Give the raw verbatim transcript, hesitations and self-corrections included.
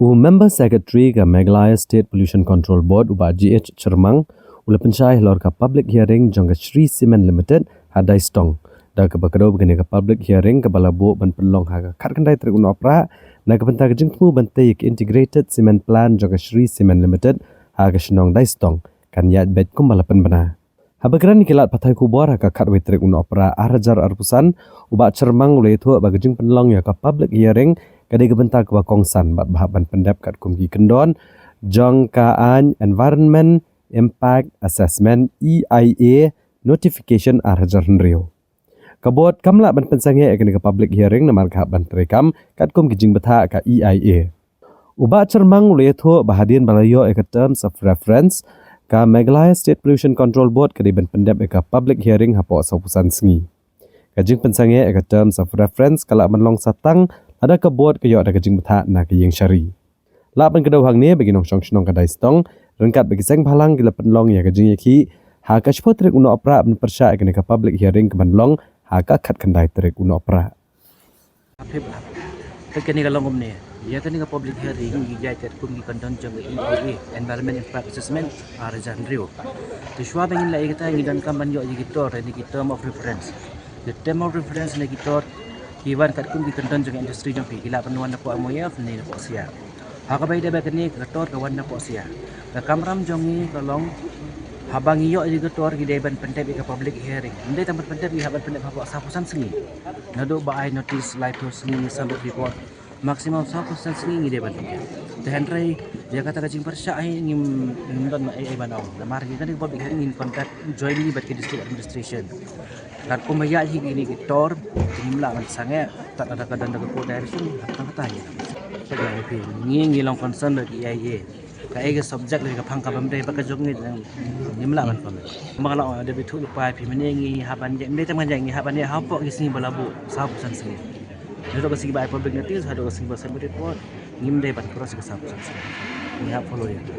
U Member Secretary ka Meghalaya State Pollution Control Board, u Bah G H Chyrmang, u la pynshai halor ka public hearing jong ka Shree Cement Limited ha Daistong, da kaba kdew ba kane ka public hearing kaba la buh ban pynlong ha ka khatkhyndai tarik u Nohprah na ka bynta ka jingthmu ban tei ïa ka Integrated Cement Plant jong ka Shree Cement Limited ha ka shnong Daistong kan ïaid beit kumba la pynbna. Haba kren ïa ki lad pathai khubor ha ka khatwei tarik u Nohprah ar hajar arphew san, u Bah Chyrmang u la ïathuh ba ka jingpynlong ïa ka public hearing ka dei ka bynta kaba kongsan bad ba hap ban pyndep katkum ki kyndon jong ka aiñ Environment Impact Assessment, E I A, Notification ar hajar hynriew. Ka board kam lah ban pynsangeh ïa kane ka public hearing namar ka hap ban treikam katkum ki jingbthah ka E I A. U Bah Chyrmang u la ïathuh ba hadien ba la ïoh ïa ka Terms of Reference, ka Meghalaya State Pollution Control Board ka dei ban pyndep ïa ka public hearing hapoh sawphew san sngi. Ka jingpynsangeh ïa ka Terms of Reference ka lah ban long sa tang lada ka board ka ïoh da ka jingbthah na ka ïing shari. Lah ban kdew hangne ba ki nongshong shnong ka Daistong ryngkat bad ki seng bhalang ki la pynlong ïa ka jingïakhih ha ka shiphew tarik u Nohprah ban pyrshah ïa kane ka public hearing kaban long ha ka khatkhyndai tarik u Nohprah. Hap hap. Te kane ka long kumne. Ïa kane ka public hearing ngi ïaid katkum ki kyndon jong ka E I A, Environment Impact Assessment ar hajar hynriew. Te shuwa ba ngin leh ïa kata ngi donkam ban ïoh ïa ki tor ne ki Term of Reference. Ki Term of Reference ne ki tor ki wan katkum ki kyndon jong ka industry jong phi, ki lah ban wan napoh M O F ne napoh S I A. Ha kaba ïadei bad kane ka tor ka wan napoh S I A. Ka kamram jong ngi ka long haba ngi ïoh ïa ka tor ngi dei ban pyndep ïa ka public hearing. Ym dei tang ban pyndep, ngi hap ban pyndep hapoh sawphew san sngi. Naduh ba ai notice laiphew sngi, submit report, maximum sawphew san sngi ngi dei ban pyndep. Te hynrei ïa kata ka jingpyrshah hi ngim, ngim don ei ei ban ong. Namar ïa kane ka public hearing ngin conduct jointly bad ka district administration. Katkum ba ïaid hi kine ki tor, te ngim lah ban sangeh, tad lada ka don da ka court direction, hap tang kata hi. Sa ïa phi, ngi ngi long concern da ki E I A. Kaei ka subject lane ka phang kaba ym dei bad ka jong ngi, ngim lah ban comment. Ba nga la ong da phi thuh lypa ïa phi, mynne ngi hap ban ïaid, ym dei tang ban ïaid, ngi hap ban ïaid hapoh ki sngi ba la buh sawphew san sngi. Naduh ka sngi ba ai public notice haduh ka sngi ba submit report, ngim dei ban cross ka sawphew san sngi. Ngi hap follow ïa ka.